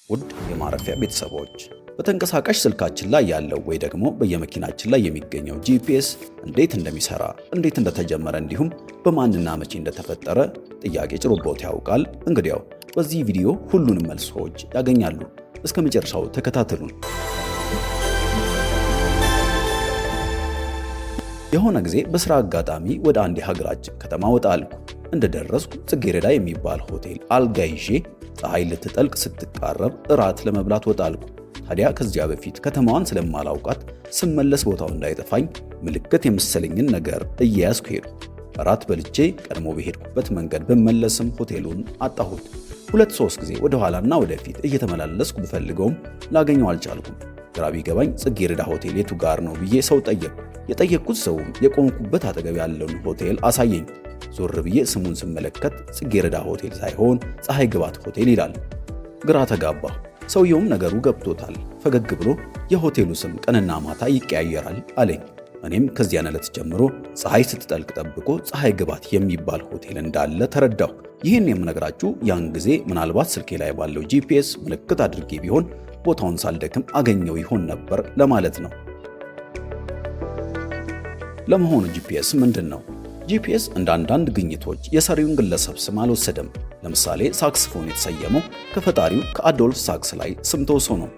ውድ የማረፊያ ቤተሰቦች፣ በተንቀሳቃሽ ስልካችን ላይ ያለው ወይ ደግሞ በየመኪናችን ላይ የሚገኘው GPS እንዴት እንደሚሰራ፣ እንዴት እንደተጀመረ እንዲሁም በማንና መቼ እንደተፈጠረ ጥያቄ ጭሮቦት ያውቃል? እንግዲያው በዚህ ቪዲዮ ሁሉንም መልሶች ያገኛሉ። እስከ መጨረሻው ተከታተሉን። የሆነ ጊዜ በስራ አጋጣሚ ወደ አንድ የሀገራችን ከተማ ወጣ አልኩ። እንደደረስኩ ጽጌረዳ የሚባል ሆቴል አልጋ ይዤ ፀሐይ ልትጠልቅ ስትቃረብ እራት ለመብላት ወጣ አልኩ። ታዲያ ከዚያ በፊት ከተማዋን ስለማላውቃት ስመለስ ቦታው እንዳይጠፋኝ ምልክት የመሰለኝን ነገር እየያዝኩ ሄድኩ። እራት በልቼ ቀድሞ በሄድኩበት መንገድ ብመለስም ሆቴሉን አጣሁት። ሁለት ሶስት ጊዜ ወደ ኋላና ወደፊት እየተመላለስኩ ብፈልገውም ላገኘው አልቻልኩም። ግራ ቢገባኝ ጽጌረዳ ሆቴል የቱ ጋር ነው ብዬ ሰው ጠየቅኩ። የጠየቅኩት ሰውም የቆምኩበት አጠገብ ያለውን ሆቴል አሳየኝ። ዞር ብዬ ስሙን ስመለከት ጽጌረዳ ሆቴል ሳይሆን ፀሐይ ግባት ሆቴል ይላል። ግራ ተጋባሁ። ሰውየውም ነገሩ ገብቶታል። ፈገግ ብሎ የሆቴሉ ስም ቀንና ማታ ይቀያየራል አለኝ። እኔም ከዚያን ዕለት ጀምሮ ፀሐይ ስትጠልቅ ጠብቆ ፀሐይ ግባት የሚባል ሆቴል እንዳለ ተረዳሁ። ይህን የምነግራችሁ ያን ጊዜ ምናልባት ስልኬ ላይ ባለው GPS ምልክት አድርጌ ቢሆን ቦታውን ሳልደክም አገኘው ይሆን ነበር ለማለት ነው። ለመሆኑ GPS ምንድን ነው? GPS እንደ አንዳንድ ግኝቶች የሰሪውን ግለሰብ ስም አልወሰደም። ለምሳሌ ሳክስፎን የተሰየመው ከፈጣሪው ከአዶልፍ ሳክስ ላይ ስም ተውሶ ነው።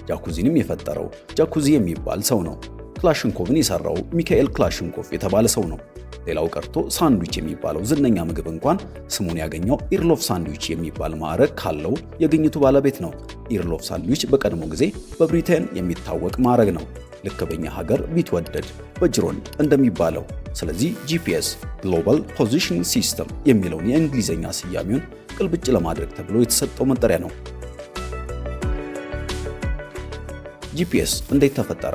ጃኩዚንም የፈጠረው ጃኩዚ የሚባል ሰው ነው። ክላሽንኮቭን የሰራው ሚካኤል ክላሽንኮቭ የተባለ ሰው ነው። ሌላው ቀርቶ ሳንድዊች የሚባለው ዝነኛ ምግብ እንኳን ስሙን ያገኘው Earl of Sandwich የሚባል ማዕረግ ካለው የግኝቱ ባለቤት ነው። Earl of Sandwich በቀድሞ ጊዜ በብሪቴን የሚታወቅ ማዕረግ ነው። ልክ በኛ ሀገር ቢትወደድ በጅሮንድ እንደሚባለው። ስለዚህ GPS Global Positioning System የሚለውን የእንግሊዝኛ ስያሜውን ቅልብጭ ለማድረግ ተብሎ የተሰጠው መጠሪያ ነው። GPS እንዴት ተፈጠረ?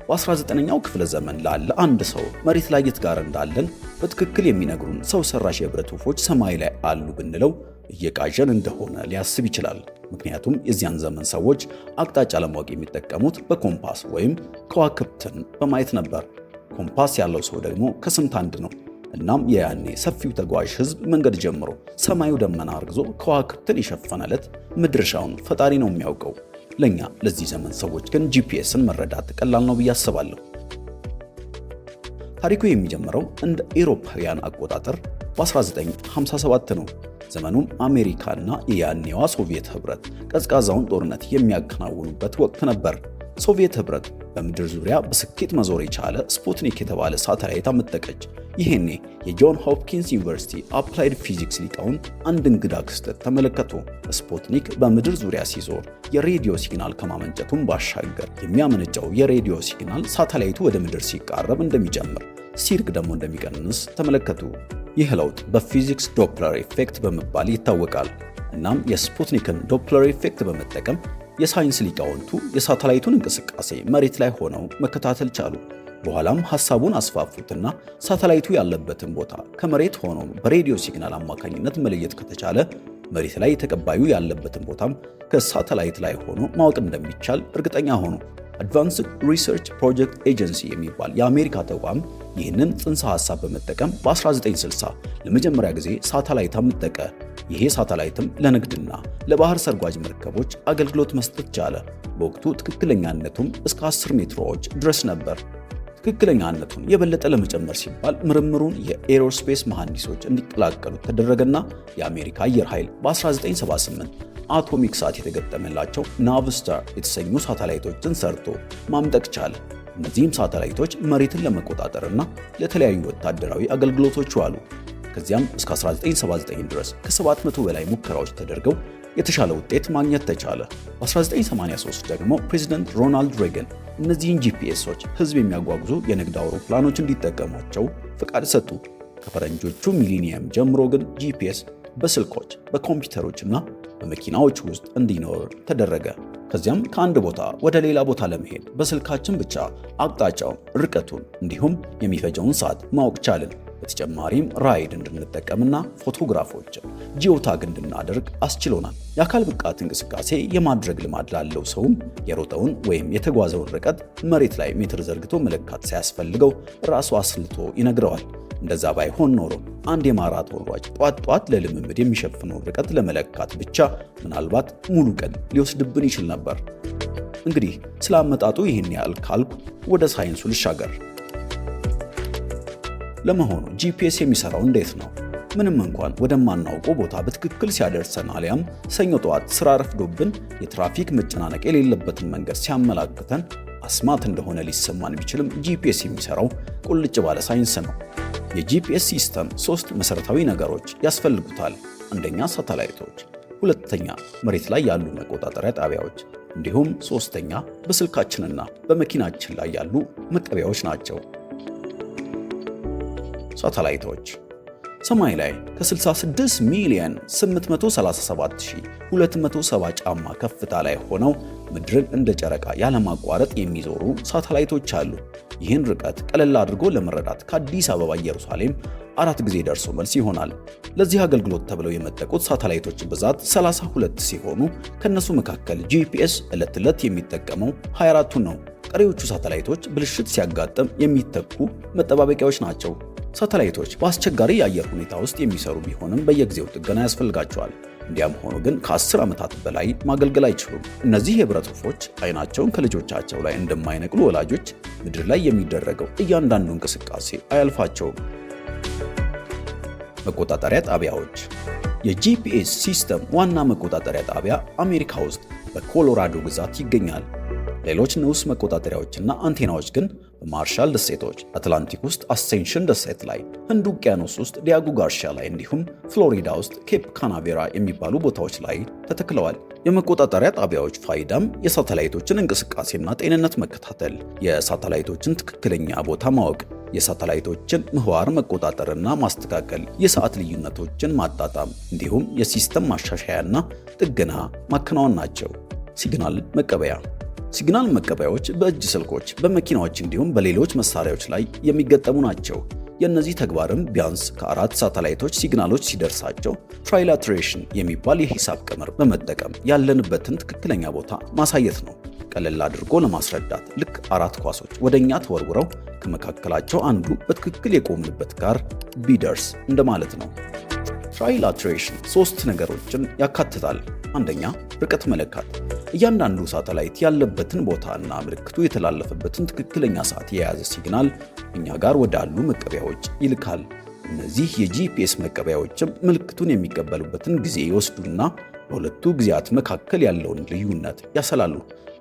በ19ኛው ክፍለ ዘመን ላለ አንድ ሰው መሬት ላይ የት ጋር እንዳለን በትክክል የሚነግሩን ሰው ሰራሽ የብረት ወፎች ሰማይ ላይ አሉ ብንለው እየቃዠን እንደሆነ ሊያስብ ይችላል። ምክንያቱም የዚያን ዘመን ሰዎች አቅጣጫ ለማወቅ የሚጠቀሙት በኮምፓስ ወይም ከዋክብትን በማየት ነበር። ኮምፓስ ያለው ሰው ደግሞ ከስንት አንድ ነው። እናም የያኔ ሰፊው ተጓዥ ሕዝብ መንገድ ጀምሮ ሰማዩ ደመና አርግዞ ከዋክብትን የሸፈነለት መድረሻውን ፈጣሪ ነው የሚያውቀው። ለኛ ለዚህ ዘመን ሰዎች ግን GPS ን መረዳት ቀላል ነው ብዬ አስባለሁ። ታሪኩ የሚጀምረው እንደ ኤሮፓውያን አቆጣጠር በ1957 ነው። ዘመኑም አሜሪካና የያኔዋ ሶቪየት ህብረት ቀዝቃዛውን ጦርነት የሚያከናውኑበት ወቅት ነበር። ሶቪየት ህብረት በምድር ዙሪያ በስኬት መዞር የቻለ ስፑትኒክ የተባለ ሳተላይት አመጠቀች። ይሄኔ የጆን ሆፕኪንስ ዩኒቨርሲቲ applied physics ሊቃውንት አንድ እንግዳ ክስተት ተመለከቱ። ስፑትኒክ በምድር ዙሪያ ሲዞር የሬዲዮ signal ከማመንጨቱም ባሻገር የሚያመነጨው የሬዲዮ signal ሳተላይቱ ወደ ምድር ሲቃረብ እንደሚጨምር፣ ሲርቅ ደግሞ እንደሚቀንስ ተመለከቱ። ይህ ለውጥ በፊዚክስ Doppler effect በመባል ይታወቃል። እናም የስፑትኒክን Doppler effect በመጠቀም የሳይንስ ሊቃውንቱ የሳተላይቱን እንቅስቃሴ መሬት ላይ ሆነው መከታተል ቻሉ። በኋላም ሐሳቡን አስፋፉትና ሳተላይቱ ያለበትን ቦታ ከመሬት ሆኖ በሬዲዮ signal አማካኝነት መለየት ከተቻለ መሬት ላይ ተቀባዩ ያለበትን ቦታም ከሳተላይት ላይ ሆኖ ማወቅ እንደሚቻል እርግጠኛ ሆኑ። Advanced Research Project Agency የሚባል የአሜሪካ ተቋም ይህንን ጽንሰ ሐሳብ በመጠቀም በ1960 ለመጀመሪያ ጊዜ ሳተላይት አመጠቀ። ይሄ ሳተላይትም ለንግድና ለባህር ሰርጓጅ መርከቦች አገልግሎት መስጠት ቻለ። በወቅቱ ትክክለኛነቱም እስከ 10 ሜትሮች ድረስ ነበር። ትክክለኛነቱን የበለጠ ለመጨመር ሲባል ምርምሩን የ aerospace መሐንዲሶች እንዲቀላቀሉት ተደረገና የአሜሪካ አየር ኃይል በ1978 አቶሚክ ሰዓት የተገጠመላቸው ናቭስታር የተሰኙ ሳተላይቶችን ሰርቶ ማምጠቅ ቻለ። እነዚህም ሳተላይቶች መሬትን ለመቆጣጠርና ለተለያዩ ወታደራዊ አገልግሎቶች ዋሉ። ከዚያም እስከ 1979 ድረስ ከ700 በላይ ሙከራዎች ተደርገው የተሻለ ውጤት ማግኘት ተቻለ። በ1983 ደግሞ ፕሬዚደንት ሮናልድ ሬገን እነዚህን GPS ኦች ሕዝብ የሚያጓጉዙ የንግድ አውሮፕላኖች እንዲጠቀሟቸው ፈቃድ ሰጡ። ከፈረንጆቹ ሚሊኒየም ጀምሮ ግን GPS በስልኮች፣ በኮምፒውተሮች እና በመኪናዎች ውስጥ እንዲኖር ተደረገ። ከዚያም ከአንድ ቦታ ወደ ሌላ ቦታ ለመሄድ በስልካችን ብቻ አቅጣጫውን፣ ርቀቱን እንዲሁም የሚፈጀውን ሰዓት ማወቅ ቻልን። በተጨማሪም ራይድ እንድንጠቀምና ፎቶግራፎችን geotag እንድናደርግ አስችሎናል። የአካል ብቃት እንቅስቃሴ የማድረግ ልማድ ላለው ሰውም የሮጠውን ወይም የተጓዘውን ርቀት መሬት ላይ ሜትር ዘርግቶ መለካት ሳያስፈልገው ራሱ አስልቶ ይነግረዋል። እንደዛ ባይሆን ኖሮ አንድ የማራቶን ሯጭ ጧት ጧት ለልምምድ የሚሸፍነውን ርቀት ለመለካት ብቻ ምናልባት ሙሉ ቀን ሊወስድብን ይችል ነበር። እንግዲህ ስለ አመጣጡ ይህን ያህል ካልኩ ወደ ሳይንሱ ልሻገር። ለመሆኑ GPS የሚሰራው እንዴት ነው? ምንም እንኳን ወደማናውቀው ቦታ በትክክል ሲያደርሰን አሊያም ሰኞ ጠዋት ስራ ረፍዶብን የትራፊክ መጨናነቅ የሌለበትን መንገድ ሲያመላክተን አስማት እንደሆነ ሊሰማን ቢችልም GPS የሚሰራው ቁልጭ ባለ ሳይንስ ነው። የ GPS system ሶስት መሰረታዊ ነገሮች ያስፈልጉታል። አንደኛ ሳተላይቶች፣ ሁለተኛ መሬት ላይ ያሉ መቆጣጠሪያ ጣቢያዎች፣ እንዲሁም ሶስተኛ በስልካችንና በመኪናችን ላይ ያሉ መቀበያዎች ናቸው። ሳተላይቶች ሰማይ ላይ ከ66 ሚሊዮን 837,270 ጫማ ከፍታ ላይ ሆነው ምድርን እንደ ጨረቃ ያለማቋረጥ የሚዞሩ ሳተላይቶች አሉ። ይህን ርቀት ቀለል አድርጎ ለመረዳት ከአዲስ አበባ ኢየሩሳሌም 4 ጊዜ ደርሶ መልስ ይሆናል። ለዚህ አገልግሎት ተብለው የመጠቁት ሳተላይቶች ብዛት 32 ሲሆኑ ከነሱ መካከል GPS ዕለት ዕለት የሚጠቀመው 24ቱን ነው። ቀሪዎቹ ሳተላይቶች ብልሽት ሲያጋጥም የሚተኩ መጠባበቂያዎች ናቸው። ሳተላይቶች በአስቸጋሪ የአየር ሁኔታ ውስጥ የሚሰሩ ቢሆንም በየጊዜው ጥገና ያስፈልጋቸዋል። እንዲያም ሆኖ ግን ከ10 ዓመታት በላይ ማገልገል አይችሉም። እነዚህ የብረት ወፎች አይናቸውን ከልጆቻቸው ላይ እንደማይነቅሉ ወላጆች ምድር ላይ የሚደረገው እያንዳንዱ እንቅስቃሴ አያልፋቸውም። መቆጣጠሪያ ጣቢያዎች። የ GPS system ዋና መቆጣጠሪያ ጣቢያ አሜሪካ ውስጥ በኮሎራዶ ግዛት ይገኛል። ሌሎች ንዑስ መቆጣጠሪያዎችና አንቴናዎች ግን በማርሻል ደሴቶች፣ አትላንቲክ ውስጥ አሴንሽን ደሴት ላይ፣ ህንድ ውቅያኖስ ውስጥ ዲያጎ ጋርሺያ ላይ እንዲሁም ፍሎሪዳ ውስጥ ኬፕ ካናቬራ የሚባሉ ቦታዎች ላይ ተተክለዋል። የመቆጣጠሪያ ጣቢያዎች ፋይዳም የሳተላይቶችን እንቅስቃሴና ጤንነት መከታተል፣ የሳተላይቶችን ትክክለኛ ቦታ ማወቅ፣ የሳተላይቶችን ምህዋር መቆጣጠርና ማስተካከል፣ የሰዓት ልዩነቶችን ማጣጣም እንዲሁም የ system ማሻሻያና ጥገና ማከናወን ናቸው። Signal መቀበያ። Signal መቀበያዎች በእጅ ስልኮች፣ በመኪናዎች እንዲሁም በሌሎች መሳሪያዎች ላይ የሚገጠሙ ናቸው። የእነዚህ ተግባርም ቢያንስ ከ4 ሳተላይቶች signal ኦች ሲደርሳቸው trilateration የሚባል የሂሳብ ቀመር በመጠቀም ያለንበትን ትክክለኛ ቦታ ማሳየት ነው። ቀለል አድርጎ ለማስረዳት ልክ 4 ኳሶች ወደኛ ተወርውረው ከመካከላቸው አንዱ በትክክል የቆምንበት ጋር ቢደርስ እንደማለት ነው። Trilateration 3 ነገሮችን ያካትታል። አንደኛ ርቀት መለካት። እያንዳንዱ ሳተላይት ያለበትን ቦታና ምልክቱ የተላለፈበትን ትክክለኛ ሰዓት የያዘ signal እኛ ጋር ወዳሉ መቀበያዎች ይልካል። እነዚህ የ GPS መቀበያዎችም ምልክቱን የሚቀበሉበትን ጊዜ ይወስዱና በሁለቱ ጊዜያት መካከል ያለውን ልዩነት ያሰላሉ።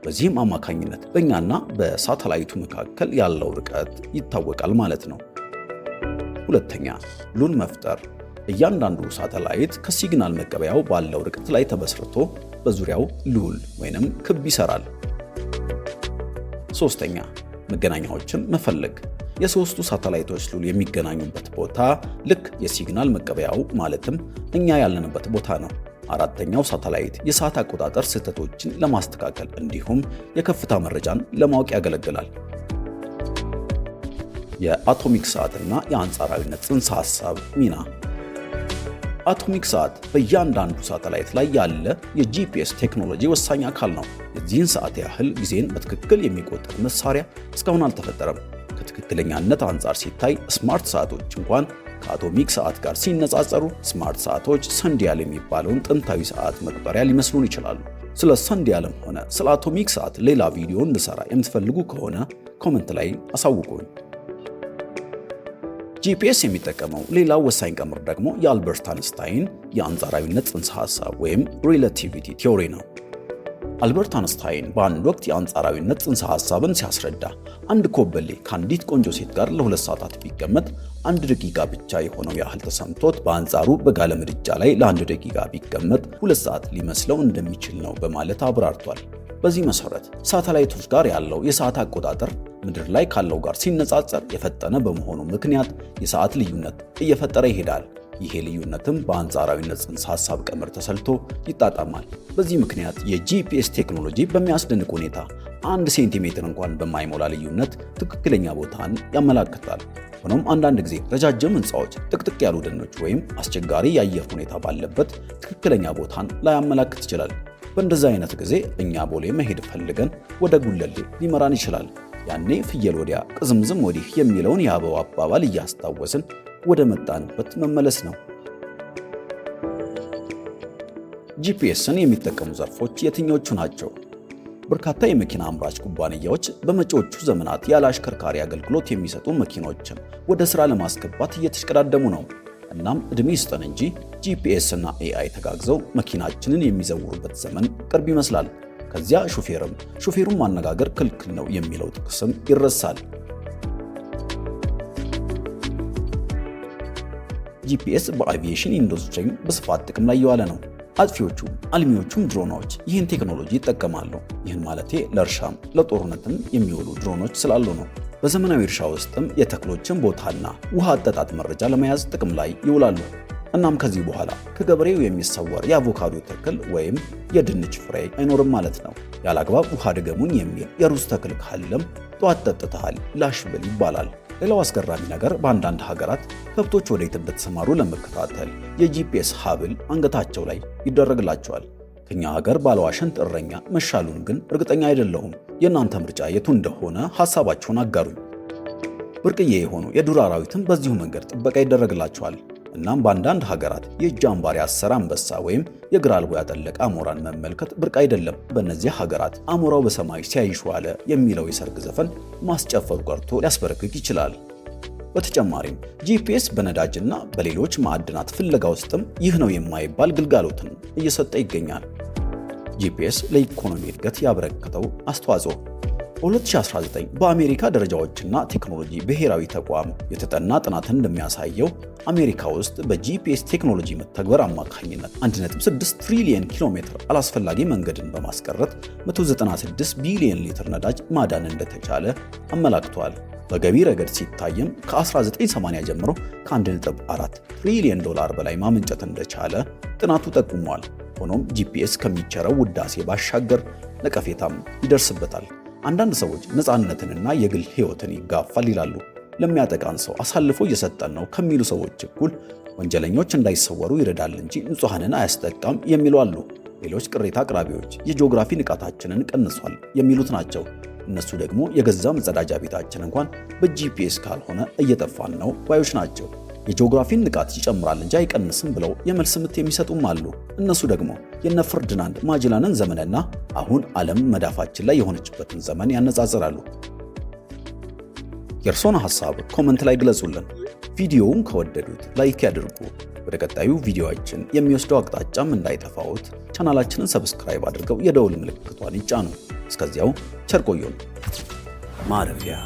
በዚህም አማካኝነት በእኛና በሳተላይቱ መካከል ያለው ርቀት ይታወቃል ማለት ነው። ሁለተኛ ሉል መፍጠር። እያንዳንዱ ሳተላይት ከ signal መቀበያው ባለው ርቀት ላይ ተመስርቶ በዙሪያው ሉል ወይንም ክብ ይሰራል። ሶስተኛ መገናኛዎችን መፈለግ። የሶስቱ ሳተላይቶች ሉል የሚገናኙበት ቦታ ልክ የ signal መቀበያው ማለትም እኛ ያለንበት ቦታ ነው። አራተኛው ሳተላይት የሰዓት አቆጣጠር ስህተቶችን ለማስተካከል እንዲሁም የከፍታ መረጃን ለማወቅ ያገለግላል። የአቶሚክ ሰዓትና የአንጻራዊነት ጽንሰ ሐሳብ ሚና። አቶሚክ ሰዓት በእያንዳንዱ ሳተላይት ላይ ያለ የ GPS ቴክኖሎጂ ወሳኝ አካል ነው። የዚህን ሰዓት ያህል ጊዜን በትክክል የሚቆጥር መሳሪያ እስካሁን አልተፈጠረም። ከትክክለኛነት አንጻር ሲታይ smart ሰዓቶች እንኳን ከአቶሚክ ሰዓት ጋር ሲነጻጸሩ smart ሰዓቶች sundial የሚባለውን ጥንታዊ ሰዓት መቁጠሪያ ሊመስሉን ይችላሉ። ስለ sundial ም ሆነ ስለ አቶሚክ ሰዓት ሌላ ቪዲዮ እንድሰራ የምትፈልጉ ከሆነ comment ላይ አሳውቁኝ። GPS የሚጠቀመው ሌላው ወሳኝ ቀመር ደግሞ የአልበርት አንስታይን የአንጻራዊነት ጽንሰ ሐሳብ ወይም relativity theory ነው። አልበርት አንስታይን በአንድ ወቅት የአንጻራዊነት ጽንሰ ሐሳብን ሲያስረዳ አንድ ኮበሌ ከአንዲት ቆንጆ ሴት ጋር ለ2 ሰዓታት ቢቀመጥ 1 ደቂቃ ብቻ የሆነው ያህል ተሰምቶት፣ በአንጻሩ በጋለ ምድጃ ላይ ለ1 ደቂቃ ቢቀመጥ 2 ሰዓት ሊመስለው እንደሚችል ነው በማለት አብራርቷል። በዚህ መሰረት ሳተላይቶች ጋር ያለው የሰዓት አቆጣጠር ምድር ላይ ካለው ጋር ሲነጻጸር የፈጠነ በመሆኑ ምክንያት የሰዓት ልዩነት እየፈጠረ ይሄዳል። ይሄ ልዩነትም በአንጻራዊነት ጽንሰ ሐሳብ ቀመር ተሰልቶ ይጣጣማል። በዚህ ምክንያት የ GPS ቴክኖሎጂ በሚያስደንቅ ሁኔታ 1 ሴንቲሜትር እንኳን በማይሞላ ልዩነት ትክክለኛ ቦታን ያመላክታል። ሆኖም አንዳንድ ጊዜ ረጃጅም ሕንፃዎች፣ ጥቅጥቅ ያሉ ደኖች ወይም አስቸጋሪ የአየር ሁኔታ ባለበት ትክክለኛ ቦታን ላያመላክት ይችላል። በእንደዚህ አይነት ጊዜ እኛ ቦሌ መሄድ ፈልገን ወደ ጉለሌ ሊመራን ይችላል። ያኔ ፍየል ወዲያ ቅዝምዝም ወዲህ የሚለውን የአበው አባባል እያስታወስን ወደ መጣንበት መመለስ ነው። ጂፒኤስን የሚጠቀሙ ዘርፎች የትኞቹ ናቸው? በርካታ የመኪና አምራች ኩባንያዎች በመጪዎቹ ዘመናት ያለ አሽከርካሪ አገልግሎት የሚሰጡ መኪኖችን ወደ ስራ ለማስገባት እየተሽቀዳደሙ ነው። እናም እድሜ ይስጠን እንጂ ጂፒኤስ እና AI ተጋግዘው መኪናችንን የሚዘውሩበት ዘመን ቅርብ ይመስላል። ከዚያ ሹፌርም ሹፌሩን ማነጋገር ክልክል ነው የሚለው ጥቅስም ይረሳል። ጂፒኤስ በአቪዬሽን ኢንዱስትሪም በስፋት ጥቅም ላይ የዋለ ነው። አጥፊዎቹም አልሚዎቹም ድሮኖች ይህን ቴክኖሎጂ ይጠቀማሉ። ይህን ማለቴ ለእርሻም ለጦርነትም የሚውሉ ድሮኖች ስላሉ ነው። በዘመናዊ እርሻ ውስጥም የተክሎችን ቦታና ውሃ አጠጣጥ መረጃ ለመያዝ ጥቅም ላይ ይውላሉ። እናም ከዚህ በኋላ ከገበሬው የሚሰወር የአቮካዶ ተክል ወይም የድንች ፍሬ አይኖርም ማለት ነው። ያላግባብ ውሃ ድገሙኝ የሚል የሩዝ ተክል ካለም ጠዋት ጠጥተሃል ላሽ ብል ይባላል። ሌላው አስገራሚ ነገር በአንዳንድ ሀገራት ከብቶች ወዴት እንደተሰማሩ ለመከታተል የጂፒኤስ ሀብል አንገታቸው ላይ ይደረግላቸዋል። ከኛ ሀገር ባለዋሽንት እረኛ መሻሉን ግን እርግጠኛ አይደለሁም። የእናንተ ምርጫ የቱ እንደሆነ ሐሳባችሁን አጋሩኝ። ብርቅዬ የሆኑ የዱር አራዊትም በዚሁ መንገድ ጥበቃ ይደረግላቸዋል። እናም በአንዳንድ ሀገራት የእጅ አምባር ያሰረ አንበሳ ወይም የእግር አልቦ ያጠለቀ አሞራን መመልከት ብርቅ አይደለም። በእነዚህ ሀገራት አሞራው በሰማይ ሲያይሽ ዋለ የሚለው የሰርግ ዘፈን ማስጨፈሩ ቀርቶ ሊያስበረግግ ይችላል። በተጨማሪም ጂፒኤስ በነዳጅና በሌሎች ማዕድናት ፍለጋ ውስጥም ይህ ነው የማይባል ግልጋሎትን እየሰጠ ይገኛል። ጂፒኤስ ለኢኮኖሚ እድገት ያበረከተው አስተዋጽኦ በ2019 በአሜሪካ ደረጃዎችና ቴክኖሎጂ ብሔራዊ ተቋም የተጠና ጥናት እንደሚያሳየው አሜሪካ ውስጥ በጂፒኤስ ቴክኖሎጂ መተግበር አማካኝነት 1.6 ትሪሊየን ኪሎ ሜትር አላስፈላጊ መንገድን በማስቀረት 196 ቢሊዮን ሊትር ነዳጅ ማዳን እንደተቻለ አመላክቷል። በገቢ ረገድ ሲታይም ከ1980 ጀምሮ ከ1.4 ትሪሊየን ዶላር በላይ ማመንጨት እንደቻለ ጥናቱ ጠቁሟል። ሆኖም ጂፒኤስ ከሚቸረው ውዳሴ ባሻገር ነቀፌታም ይደርስበታል። አንዳንድ ሰዎች ነፃነትንና የግል ሕይወትን ይጋፋል ይላሉ። ለሚያጠቃን ሰው አሳልፎ እየሰጠን ነው ከሚሉ ሰዎች እኩል ወንጀለኞች እንዳይሰወሩ ይረዳል እንጂ ንጹሐንን አያስጠቃም የሚሉ አሉ። ሌሎች ቅሬታ አቅራቢዎች የጂኦግራፊ ንቃታችንን ቀንሷል የሚሉት ናቸው። እነሱ ደግሞ የገዛ መጸዳጃ ቤታችን እንኳን በጂፒኤስ ካልሆነ እየጠፋን ነው ባዮች ናቸው። የጂኦግራፊን ንቃት ይጨምራል እንጂ አይቀንስም ብለው የመልስ ምት የሚሰጡም አሉ። እነሱ ደግሞ የነ ፈርዲናንድ ማጅላንን ዘመንና አሁን ዓለም መዳፋችን ላይ የሆነችበትን ዘመን ያነጻጽራሉ። የእርሶን ሐሳብ comment ላይ ግለጹልን። ቪዲዮውን ከወደዱት like ያድርጉ። ወደ ቀጣዩ ቪዲዮአችን የሚወስደው አቅጣጫም እንዳይጠፋዎት ቻናላችንን subscribe አድርገው የደውል ምልክቷን ይጫኑ። እስከዚያው ቸር ቆዩን። ማረፊያ